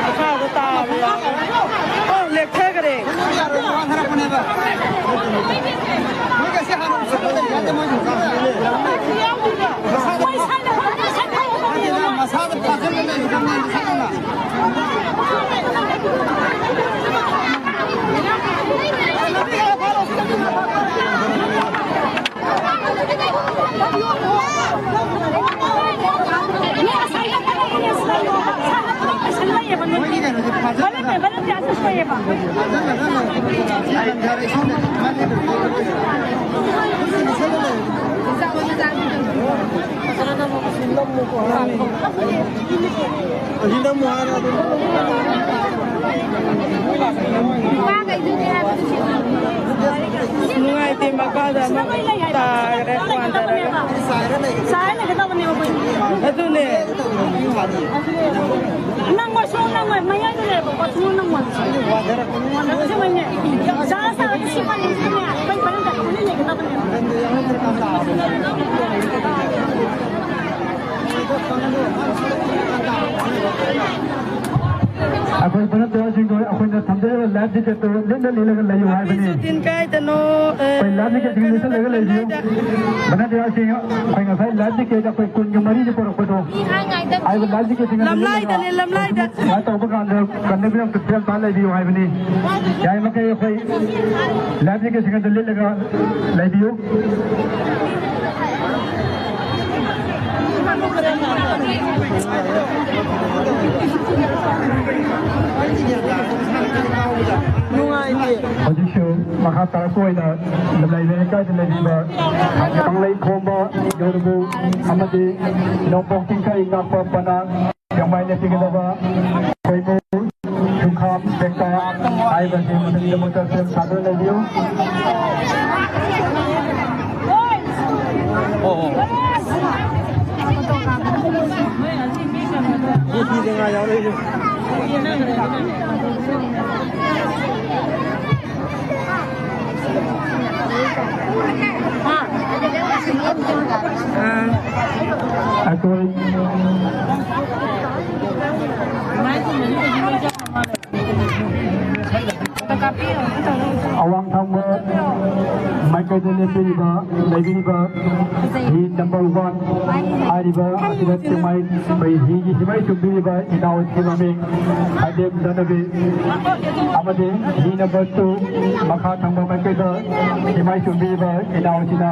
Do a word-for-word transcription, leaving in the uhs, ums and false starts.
ꯃꯈꯥꯗ ꯇꯥꯕ ꯌꯥꯎꯔꯦ꯫ ꯑꯣ, ꯂꯦꯛꯊꯈ꯭ꯔꯦ꯫ ꯃꯁꯥꯗ ꯐꯥꯖꯤꯜꯂ ꯂꯩꯒꯗꯕꯅꯦ, ꯃꯁꯥꯗ꯫ ꯅꯨꯡꯉꯥꯏꯇꯦ, ꯃꯈꯥꯗ ꯑꯃ ꯇꯥꯈ꯭ꯔꯦ, ꯋꯥꯟꯊꯔꯒ꯫ ꯑꯗꯨꯅꯦ꯫ ꯅꯪꯉꯣꯏ, ꯁꯣꯝ ꯅꯪꯉꯣꯏ, ꯃꯌꯥꯏꯗ ꯂꯩꯔꯕꯀꯣ, ꯁꯣꯝ ꯅꯪꯉꯣꯏ꯫ ꯁꯤꯃꯩꯅꯦ꯫ ꯖꯥꯔ ꯁꯥꯔꯗꯤ ꯁꯤ ꯄꯥꯏꯅꯤ, ꯁꯤꯅꯦ꯫ ꯑꯩꯈꯣꯏ ꯃꯅꯨꯡꯗ ꯄꯨꯟꯅ ꯂꯩꯒꯗꯕꯅꯦꯕ꯫ ꯑꯩꯈꯣꯏ ꯚꯣꯂꯨꯟꯇꯤꯌꯔꯁꯤꯡꯗꯣ ꯑꯩꯈꯣꯏꯅ ꯊꯝꯖꯔꯤꯕ ꯂꯥꯏꯐ ꯖꯦꯀꯦꯠꯇꯣ ꯂꯤꯠꯂ ꯂꯤꯠꯂꯒ ꯂꯩꯌꯨ ꯍꯥꯏꯕꯅꯤ꯫ ꯇꯤꯟ ꯀꯥꯏꯗꯅꯣ, ꯑꯩꯈꯣꯏ ꯂꯥꯏꯐ ꯖꯦꯀꯦꯠꯁꯤꯡ ꯂꯤꯠꯁꯜꯂꯒ ꯂꯩꯕꯤꯌꯨ꯫ ꯚꯣꯂꯨꯟꯇꯤꯌꯔꯁꯤꯡ ꯑꯩꯈꯣꯏ ꯉꯁꯥꯏ ꯂꯥꯏꯐ ꯖꯦꯀꯦꯠ ꯑꯩꯈꯣꯏ ꯀꯨꯟꯒ ꯃꯔꯤꯁꯦ ꯄꯨꯔꯛꯄꯗꯣ, ꯍꯥꯏꯔꯤꯕ ꯂꯥꯏꯐ ꯖꯦꯀꯦꯠꯁꯤꯡ ꯑꯗꯨ ꯂꯝꯂꯥꯏꯗꯅꯦ, ꯂꯤꯠꯂꯒ ꯂꯝꯂꯥꯏꯗ꯫ ꯁꯨꯃꯥꯏꯅ ꯇꯧꯕ ꯀꯥꯟꯗ ꯀꯟꯗꯛꯇꯔ ꯐꯤꯕꯝ ꯇꯥ ꯂꯩꯕꯤꯌꯨ ꯍꯥꯏꯕꯅꯤ꯫ ꯌꯥꯔꯤꯃꯈꯩ ꯑꯩꯈꯣꯏ ꯂꯥꯏꯐ ꯖꯦꯀꯦꯠꯁꯤꯡ ꯑꯗꯨ ꯂꯤꯠꯂꯒ ꯂꯩꯕꯤꯌꯨ꯫ ꯅꯨꯡꯉꯥꯏꯇꯦ꯫ ꯍꯧꯖꯤꯛꯁꯨ ꯃꯈꯥ ꯇꯥꯔꯛꯄ ꯑꯣꯏꯅ ꯂꯩꯕ ꯂꯩꯀꯥꯏꯗ ꯂꯩꯔꯤꯕ ꯀꯪꯂꯩꯈꯣꯝꯕ ꯌꯣꯔꯕꯨ ꯑꯃꯗꯤ ꯅꯣꯡꯄꯣꯛ ꯆꯤꯡꯈꯩ ꯉꯥꯛꯄ ꯄꯅꯥ ꯌꯥꯝꯃꯥꯏꯅ ꯄꯤꯒꯗꯕ ꯈꯣꯏꯃꯨ, ꯖꯨꯈꯥꯝ, ꯇꯦꯛꯇꯥ ꯍꯥꯏꯕꯁꯤ ꯃꯁꯤꯒꯤꯗꯃꯛꯇ ꯁꯦꯝ ꯁꯥꯗꯨꯅ ꯂꯩꯕꯤꯌꯨ꯫ ꯑꯩꯈꯣꯏ ꯑꯋꯥꯡ ꯊꯪꯕ ꯃꯥꯏꯀꯩꯗ ꯂꯦꯞꯄꯤꯔꯤꯕ, ꯂꯩꯕꯤꯔꯤꯕ ꯍꯤ number one ꯍꯥꯏꯔꯤꯕ ꯑꯁꯤꯗ ꯁꯦꯛꯃꯥꯏ, ꯑꯩꯈꯣꯏ ꯍꯤꯒꯤ ꯍꯤꯃꯥꯏ ꯆꯨꯝꯕꯤꯔꯤꯕ ꯏꯅꯥꯎ ꯏꯁꯤꯡ ꯃꯃꯤꯡ ꯈꯥꯏꯗꯦꯝ ꯆꯠꯅꯕꯤ ꯑꯃꯗꯤ ꯍꯤ number two ꯃꯈꯥ ꯊꯪꯕ ꯃꯥꯏꯀꯩꯗ ꯍꯤꯃꯥꯏ ꯆꯨꯝꯕꯤꯔꯤꯕ ꯏꯅꯥꯎꯁꯤꯅ